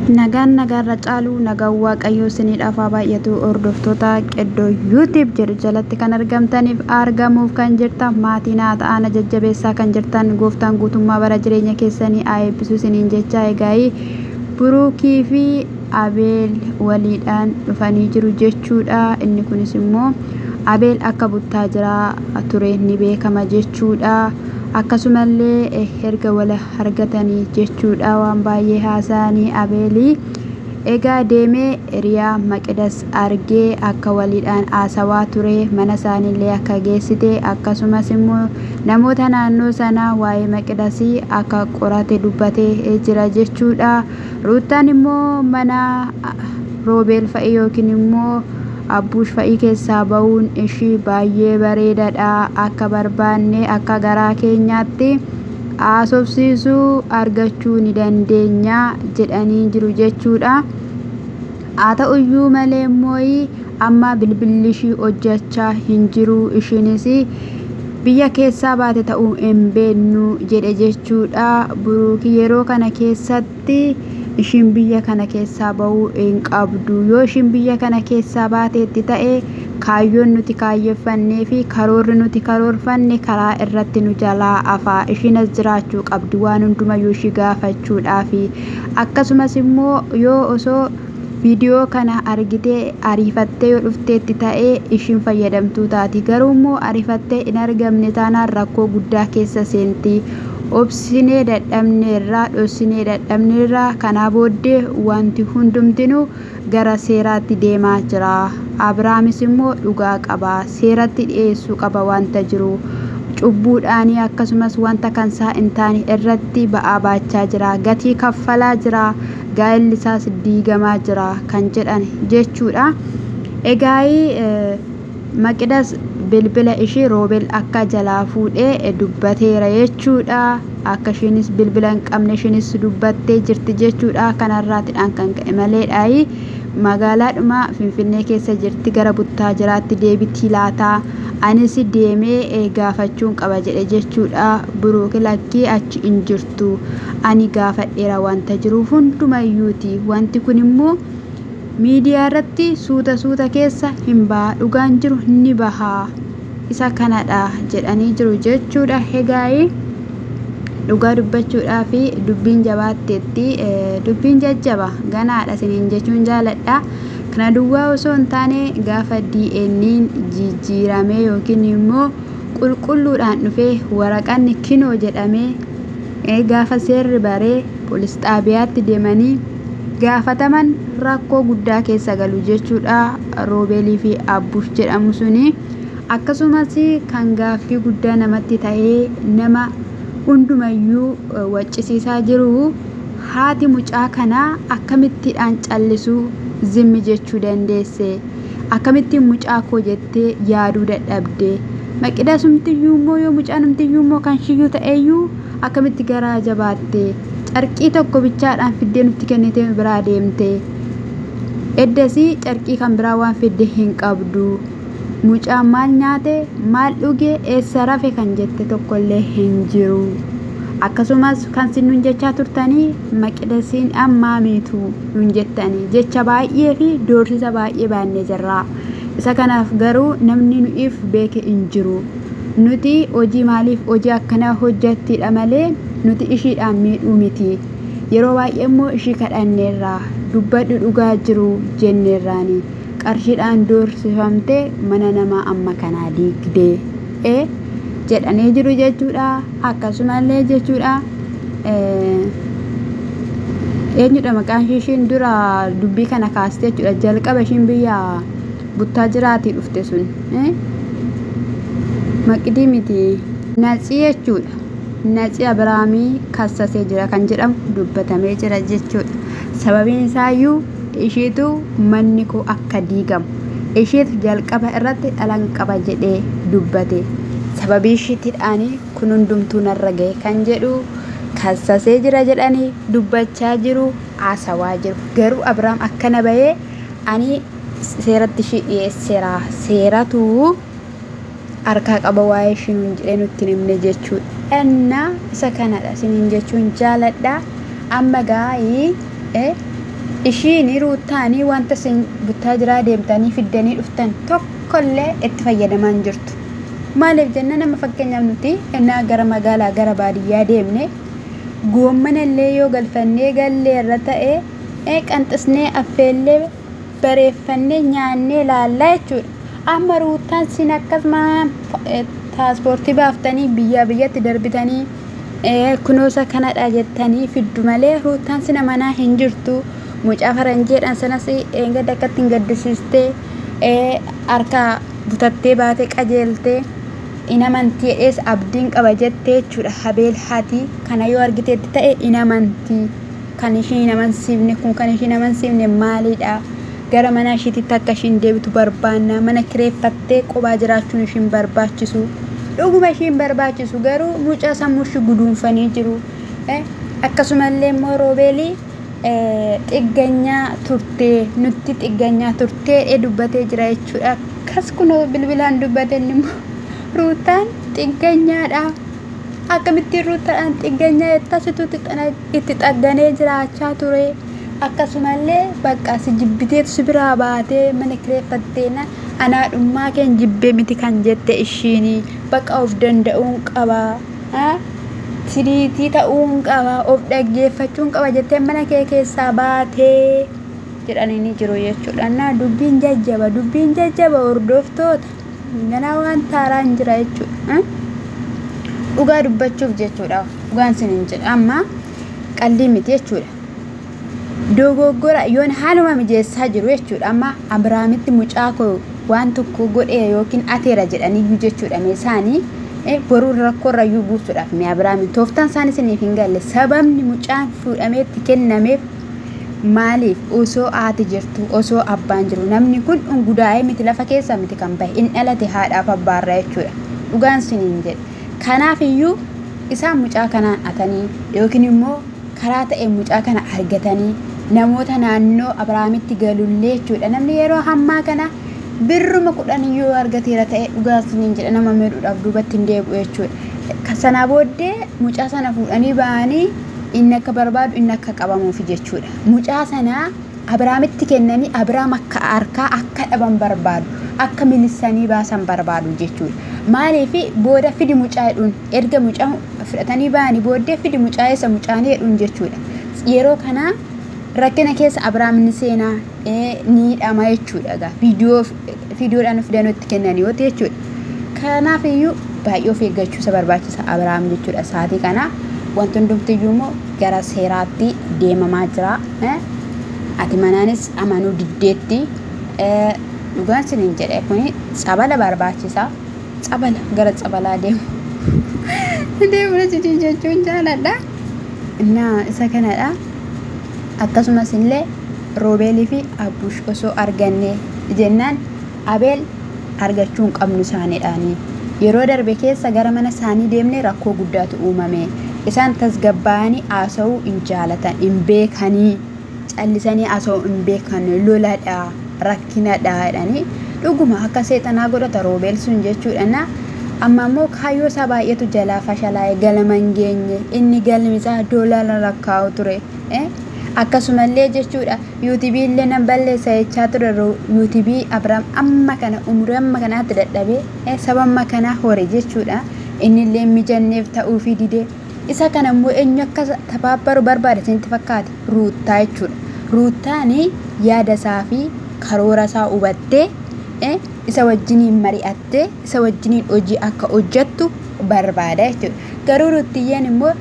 Nagaan nagaarra caalu nagaan waaqayyoo isiniidhaaf haa baay'atu hordoftoota qeddoo YouTube jedhu jalatti kan argamtaniif argamuuf kan jirtan maatii naa ta'aa na jajjabeessaa kan jirtan gooftaan guutummaa bara jireenya keessanii haa eebbisu isiniin jechaa egaa'ii Buruukii fi Abeel waliidhaan dhufanii jiru jechuudha inni kunis immoo Abeel akka buttaa jiraa ture ni beekama jechuudha. Akkasumallee erga wal argatanii jechuudha waan baay'ee haasa'anii Abeelii egaa deemee hiriyaa Maqidas argee akka waliidhaan haasawaa ture mana isaaniillee akka geessite akkasumas immoo namoota naannoo sanaa waa'ee Maqidasii akka qorate dubbatee jira jechuudha. Ruuttaan immoo mana Roobeel fa'i yookiin immoo Abbuush fa'i keessaa ba'uun ishii baay'ee bareedadha. Akka barbaanne akka garaa keenyaatti haasofsiisuu argachuu ni dandeenya jedhanii jiru jechuudha. Haa ta'uyyuu malee immoo amma bilbilli ishii hojjechaa hin jiru. Ishiinis biyya keessaa baate ta'uu hin beeknu jedhe jechuudha. Buruuk yeroo kana keessatti ishiin biyya kana keessaa ba'uu hin qabdu. Yoo ishiin biyya kana keessaa baateetti ta'e kaayyoon nuti kaayyeffannee fi karoorri nuti karoorfanne karaa irratti nu jalaa hafa. Ishiin as jiraachuu qabdi waan hundumayyuu ishii gaafachuudhaafi. Akkasumas immoo yoo osoo viidiyoo kana argitee ariifattee yoo dhufteetti ta'e ishiin fayyadamtuu taati. Garuu immoo ariifattee hin argamne taanaan rakkoo guddaa keessa seenti. Obsinee dadhabneerra, dhossinee dadhabneerra, kanaa booddee wanti hundumtinuu gara seeraatti deemaa jira. Abrahaamis immoo dhugaa qaba. Seeratti dhi'eessuu qaba wanta jiru. Cubbuudhaanii akkasumas wanta kansaa hin taane irratti ba'aa baachaa jira. Gatii kaffalaa jira. Gaa'elli isaas diigamaa jira kan jedhan jechuudha. Egaayii Maqidas bilbila ishii Roobel akka jalaa fuudhe dubbateera jechuudha. Akka ishiinis bilbila hin qabne ishiinis dubbattee jirti jechuudha. Kanarraatidhaan kan ka'e maleedhaayi. Magaalaadhuma Finfinnee keessa jirti gara Buttaajiraatti deebitii laataa? Anis deemee gaafachuun qaba jedhe jechuudha. Buruuk lakkii achi hin jirtu. Ani gaafadheera wanta jiru hundumayyuuti. Wanti kun immoo Miidiyaa irratti suuta suuta keessa hin baha dhugaan jiru ni baha isa kanadha jedhanii jiru jechuudha. Hegaayi dhugaa dubbachuudhaaf dubbiin jabaatteetti dubbiin jajjaba ganaadha isiniin jechuun jaaladha. Kana duwwaa osoo hin taane gaafa DNA'n jijjiiramee yookiin immoo qulqulluudhaan dhufee waraqanni kinoo jedhamee gaafa seerri baree poolis xaabiyaatti deemanii gaafataman rakkoo guddaa keessa galu jechuudha Roobeelii fi Abbush jedhamu suni. Akkasumas kan gaaffii guddaa namatti ta'ee nama hundumayyuu waccisiisaa jiru haati mucaa kanaa akkamittiidhaan callisuu zimmi jechuu dandeesse? Akkamittiin mucaa koo jettee yaaduu dadhabde? Maqidasumtiyyuu immoo yoo mucaanumtiyyuu immoo kan shiyyuu ta'eyyuu akkamitti garaa jabaatte? Carqii tokko bichaadhaan fiddee nutti kennitee nu biraa deemte. Eddasii carqii kan biraa waan fidde hin qabdu. Mucaan maal nyaate, maal dhuge, eessa rafe kan jette tokkollee hin jiru. Akkasumas kan sin nun jechaa turtanii Maqidasiin ammaa miitu nun jettanii jecha baay'ee fi doorsisa baay'ee baannee jirra. Isa kanaaf garuu namni nu'iif beeke hin jiru. Nuti hojii maaliif hojii akkanaa hojjattiidha malee nuti ishiidhaan miidhuu miti. Yeroo baay'ee immoo ishii kadhanneerra. Dubbadhu dhugaa jiru jenneerraani. Qarshiidhaan doorsifamtee mana namaa amma kanaa diigde. E jedhanii jiru jechuudha. Akkasumallee jechuudha. Eenyudha maqaan ishii ishiin dura dubbii kana kaaste jechuudha. Jalqaba ishiin biyya buttaa jiraatii dhufte sun. Maqidii miti. Natsi jechuudha. Natsi Abiraamii kassasee jira kan jedhamu dubbatamee jira jechuudha. Sababiin isaayyuu ishiitu manni koo akka diigamu ishiitu jalqaba irratti dhalan qaba jedhee dubbate. Sababii ishiitidhaanii kun hundumtuu narra ga'e kan jedhu kassasee jira jedhanii dubbachaa jiru, haasawaa jiru. Garuu Abiraam akkana bahee ani seeratti ishii dhiyeesseera. Seeratu harkaa qaba waa'ee ishii nuun jedhee nutti hin himne jechuudha. Ennaa isa kanadha isiniin jechuun jaaladha. Amma gaa'ii Ishiin Ruuttaanii wanta isin buttaa jiraa deemtanii fiddanii dhuftan tokkollee itti fayyadamaa hin jirtu. Maaliif jenna nama fakkeenyaaf nuti innaa gara magaalaa gara baadiyyaa deemne goommana illee yoo galfannee gallee irra ta'e qanxisnee affeellee bareeffannee nyaannee laallaa jechuudha. Amma Ruuttaan sin akkasuma paaspoortii baaftanii biyyaa biyyatti darbitanii kunoosa kanadha jettanii fiddu malee Ruuttaan sina manaa hin jirtu. Mucaa faranjeedhaan sanas eengada akkatti hin gaddisiistee harkaa butattee baatee qajeeltee in amantii jedhees abdiin qaba jettee jechuudha. Habeel haati kana yoo argiteetti ta'e in amantii. Kan ishii hin amansiifne kun kan ishii hin amansiifne maalidha? Gara mana ishiititti akka ishiin deebitu barbaanna. Mana kireeffattee qobaa jiraachuun ishiin barbaachisu. Dhuguma ishiin barbaachisu garuu mucaa sammuu ishii guduunfanii jiru. Akkasumallee immoo Roobeelii xigganyaa turtee nutti xigganyaa turtee dubbatee jira jechuudha. Akkas kunoo bilbilaan dubbate inni immoo Ruutaan xigganyaadha. Akkamittiin Ruuttaadhaan xigganyaa jettaa situ itti xagganee jiraachaa ture. Akkasumallee bakka si jibbiteetu si biraa baatee mana kireeffattee na anaadhummaa keen jibbee miti kan jette ishiini bakka of danda'uun qaba. Tiriitii ta'uun qaba of dhaggeeffachuun qaba jettee mana kee keessaa baatee jedhanii ni jiru jechuudha. Naa dubbiin jajjaba dubbiin jajjaba hordoftoota ganaa waan taaraan jira jechuudha. Dhugaa dubbachuuf jechuudha. Dhugaan sinin jedha amma qallii miti jechuudha. Dogoggora yoon haaluma mijeessaa jiru jechuudha. Amma Abiraamitti mucaa koo waan tokko godhee yookiin ateera jedhaniyyuu jechuudha. Meesaanii boruu rakkoorra iyyuu buusuudhaaf mee Abiraamin tooftaan isaanii isiniif hin galle sababni mucaan fuudhameetti kennameef maaliif osoo haati jirtu osoo abbaan jiru namni kun dhungudaa'ee miti lafa keessa miti kan bahe in dhalate haadhaaf abbaarraa jechuudha. Dhugaan siniin jedhe. Kanaaf iyyuu isaan mucaa kanaan atanii yookiin immoo karaa ta'e mucaa kana argatanii namoota naannoo Abiraamitti galullee jechuudha. Namni yeroo hammaa kana birruma 10 yoo argateera ta'e dhugaa isiniin jedha nama miidhuudhaaf duubatti hin deebi'u jechuudha. Sanaa booddee mucaa sana fuudhanii ba'anii inni akka barbaadu inni akka qabamuuf jechuudha. Mucaa sana Abiraamitti kennanii Abiraam akka harkaa akka dhaban barbaadu akka milissanii baasan barbaadu jechuudha. Maaliif booda fidi mucaa jedhuun erga mucaa fudhatanii ba'anii booddee fidi mucaa eessa mucaanii jedhuun jechuudha. Yeroo kana rakkina keessa Abiraam ni seenaa ni hidhama jechuudha egaa viidiyoo viidiyoodhaan fidanuu itti kennan yoo ta'e jechuudha. Kanaaf iyyuu baay'ee of eeggachuu isa barbaachisa Abiraam jechuudha sa'aatii kana wanti hundumtiyyuu immoo gara seeraatti deemamaa jira. Ati manaanis amanuu diddeetti dhugaan sinin jedhe kuni tsabala barbaachisa. Tsabala gara tsabalaa deemu. Deemu jechuun jaaladha. Innaa isa kanadha. Akkasumas illee Roobeelii fi Abbush osoo arganne jennaan Abeel argachuu hin qabnu isaaniidhaani. Yeroo darbe keessa gara mana isaanii deemnee rakkoo guddaatu uumame. Isaan tasgabbaa'anii haasa'uu hin jaalatan, hin beekanii. Callisanii haasa'uu hin beekan, loladha, rakkinadha jedhanii. Dhuguma akka seexanaa godhata Roobeel sun jechuudha. Amma immoo kaayyoo isaa baay'eetu jalaa fashalaa'e galma hin geenye. Inni galmi isaa doolaara lakkaa'u ture. Akkasumallee jechuudha yuutubii illee nan balleessa jechaa ture yuutubii Abiraam amma kana umurii amma kanaatti dadhabee saba amma kanaa hore jechuudha. Inni illee mijanneef ta'uufii didee. Isa kana immoo eenyu akka tabaabbaru barbaada isinitti fakkaate Ruuttaa jechuudha. Ruuttaan yaada isaa fi karoora isaa hubattee isa wajjiniin mari'attee isa wajjiniin hojii akka hojjettu barbaada jechuudha. Garuu Ruuttiyyeen immoo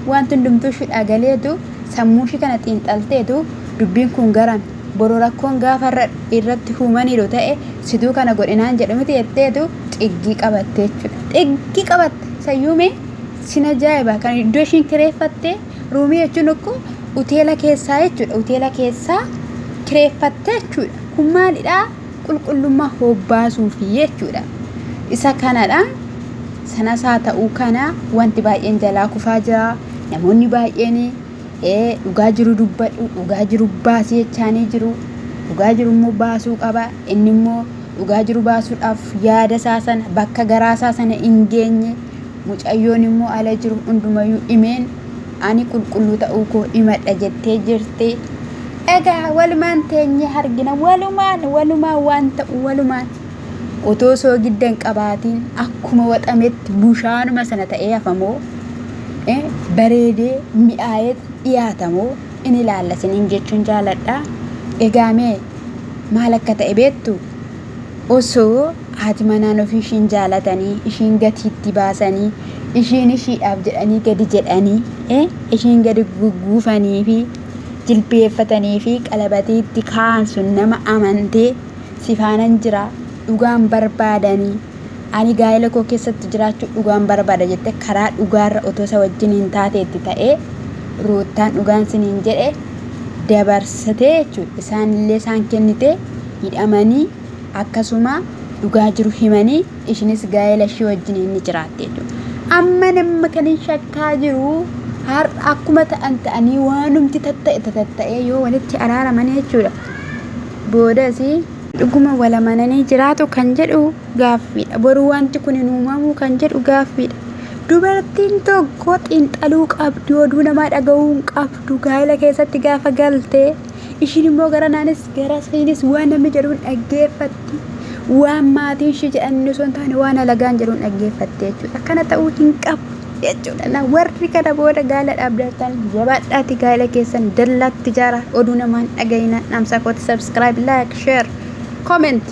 wanti hundumtuu ishii dhagaleetu sammuu ishii kana xiinxalteetu dubbiin kun garan boru rakkoon gaafa irratti uumaniiru ta'e situu kana godhinaan jedhu miti jetteetu xiggii qabatte jechuudha. Xiggii qabatte sayyuumee sin ajaa'iba kan iddoo ishiin kireeffatte ruumii jechuun akkoo hoteela keessaa jechuudha. Hoteela keessaa kireeffatte jechuudha. Kun maalidhaa? Qulqullummaa hobbaasuufi jechuudha. Isa kanadha. Sanas haa ta'uu kana wanti baay'een jalaa kufaa jira. Namoonni baay'een dhugaa jiru dubbadhu, dhugaa jiru baasi jechaanii jiru. Dhugaa jiru immoo baasuu qaba. Inni immoo dhugaa jiru baasuudhaaf yaada isaa sana bakka garaa isaa sana hin geenye. Mucayyoon immoo ala jiru hundumayyuu himeen ani qulqulluu ta'uu koo himadha jettee jirti. Egaa walumaan teenyee argina walumaan walumaan waan ta'u walumaan otoo soogidda hin qabaatiin akkuma waxametti bushaanuma sana ta'ee hafamoo bareedee mi'aayee dhiyaatamoo in ilaalla isiniin jechuun jaaladha. Egaa mee maal akka ta'e beektu? Osoo haati manaan ofii ishiin jaalatanii ishiin gatiitti baasanii ishiin ishiidhaaf jedhanii gadi jedhanii ishiin gadi gugguufanii fi jilbeeffatanii fi qalabatii itti kaa'an sun nama amantee si faanan jira dhugaan barbaadanii ani gaa'ela koo keessatti jiraachuu dhugaan barbaada jette karaa dhugaarra otoo isa wajjin hin taateetti ta'ee Ruuttaan dhugaan siniin jedhe dabarsatee jechuudha. Isaanillee isaan kennite hidhamanii akkasuma dhugaa jiru himanii ishinis gaa'ela ishii wajjin inni jiraatte jechuudha. Amma nama kan hin shakkaa jiru har'a akkuma ta'an ta'anii waanumti tatta'e tatatta'ee yoo walitti araaraman jechuudha. Boodas dhuguma wal amananii jiraatu kan jedhu gaaffiidha. Boru wanti kun hin uumamu kan jedhu gaaffiidha. Dubartiin tokko xiinxaluu qabdi, oduu namaa dhaga'uu hin qabdu. Gaa'ela keessatti gaafa galte ishiin immoo gara naanis gara isiinis waan namni jedhuun dhaggeeffatti. Waan maatiin ishii jedhan osoo hin taane waan alagaan jedhuun dhaggeeffatti jechuudha. Akkana ta'uu hin qabu jechuudha. Na warri kana booda gaa'ela dhaabdatan jabaadhaati gaa'ela keessan dallaatti ijaara oduu namaa hin dhaga'ina. Dhaamsa kooti subscribe, like, share, comment.